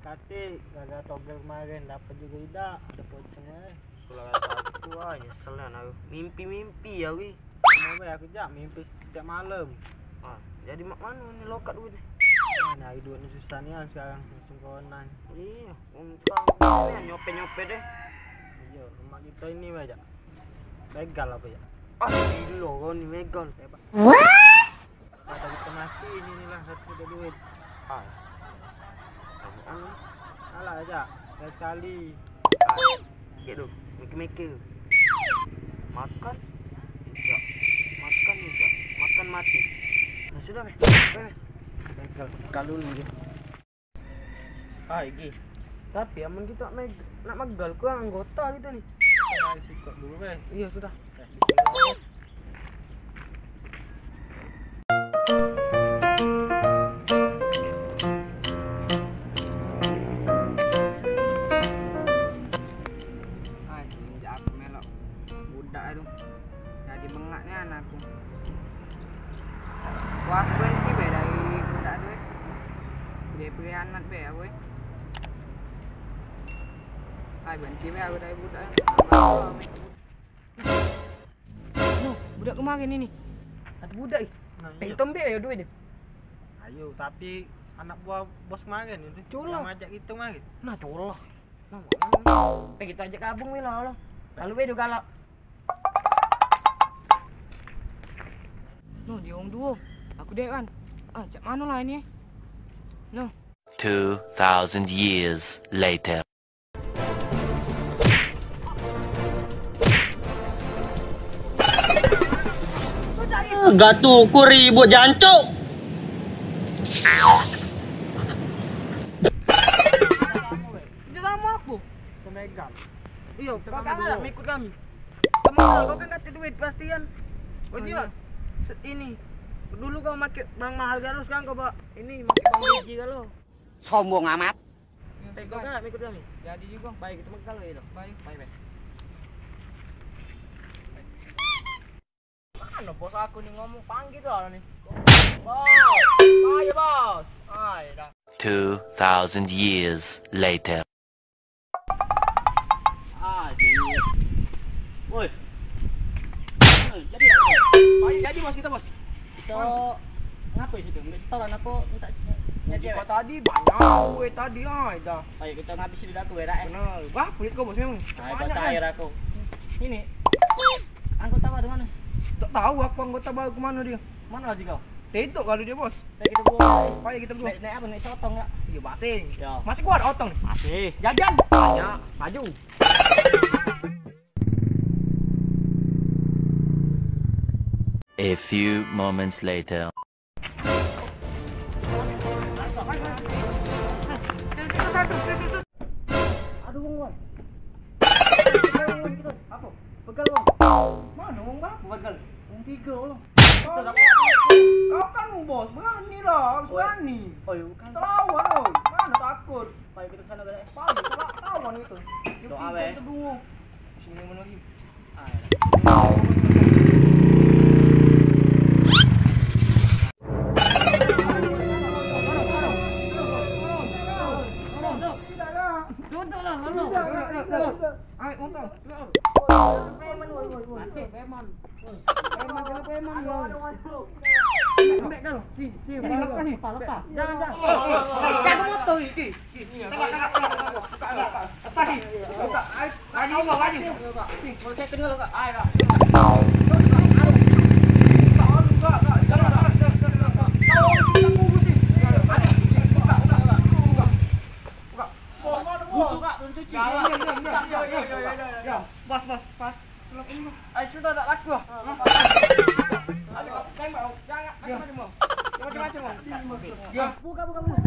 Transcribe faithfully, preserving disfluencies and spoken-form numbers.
Kate gara-gara togel kemarin dapat juga idak, ada pocong eh. Itulah kata aku tu ah, nyesel nian aku. Mimpi-mimpi ya wi. Mau be aku jak mimpi setiap malam. Ah, jadi mak mano ni lokat duit ni? Nah, nyari duit ni susah nian sekarang, langsung konan. Iya, untung ni nyope-nyope deh. Iya, rumah kita ini be jak. Begal apa ya? Ah, gilo kau ni begal. Hebat. Kata kita mati ini ni lah satu juta duit. Ah. Alah aja, sekali. Ah. Cek tu, mikir-mikir. Makan, idak. Makan, idak. Makan mati. Nah, sudah be. Be, be. Begal, begal dulu ni. Ah, iki. Tapi amun kita meg nak megal kurang anggota kita ni. Kita sikok dulu be. Iya, sudah. Ah, semenjak aku melok budak tu, jadi bengak nian aku. Wah, berhenti be dari budak tu eh. Dia pengkhianat be aku eh. Ai, berhenti be aku dari budak. Noh, budak kemarin ini. Ada budak ih. Nah, iya. Penghitung be ya duit dia. Ayo, tapi anak buah bos kemarin itu. Culah. Yang ajak kita kemarin. Nah, culah. Nah, mana? Pe kita ajak gabung weh lah, lah. Lalu be dia galak. Noh, dia orang duo. Aku dek kan. Ah, cak mano lah ini? Noh. Two thousand years later. Gak tukur ribut jancuk. Itu sama aku. Pemegang. Iyo, kau kan nak ikut kami. Temen kau kan kate duit pastian. Kau jiwa. Se- ini. Dulu kau make barang mahal galo, sekarang kau bawa ini make barang biji galo. Sombong amat. Tengok kan, ikut kami. Jadi juga. Baik, kita makan dulu. Baik. Baik, baik. Mana bos aku ni ngomong, panggil tu lah ni. Bos, ayo bos. Ai dah. Two thousand years later. Aduh. Woi. Eh, jadi tak? Baik, jadi bos kita bos. Kita ngapo situ? Ambil setoran apo minta nyari cewek? Tadi banyak duit tadi ai dah. Ayo kita ngabisi duit aku ya dak eh. Benar. Berapa duit kau bos memang? Ai banyak cair aku. Ini anggota baru mana? Tak tahu aku anggota baru ke mana dia. Mana lagi kau? Tedok kalu dia bos. Baik kita berdua. Baik kita berdua. Naik, naik apa? Naik sotong ya? Iya basing. Ya. Masih kuat otong. Masih. Jajan. Banyak. Maju. A few moments later. Aduh, Bang, Bang. Apa? Begal, Bang. Mana, Bang, Bang? Begal. Wong tiga, Bang. Kau, kau kan bos, berani lah, harus berani. Oh, iya, bukan. Kita lawan, oi. Mana takut? Ayo kita ke sana balik. Paling kita lawan itu. Doa, weh. Kita dua. Sini mana lagi? Duduklah, lalu. Ai, untung. Mati, preman. Preman, kena preman, yo. Ambek, ambek kau. Si, si, lepas, lepas. Jangan, jangan. Jangan motor, si. Busuk, Kak, belum cuci. Bos, bos, bos. Ai, sudah tak laku. Ada tembak, jangan macam-macam. Jangan macam-macam. Ya. Buka, buka, buka.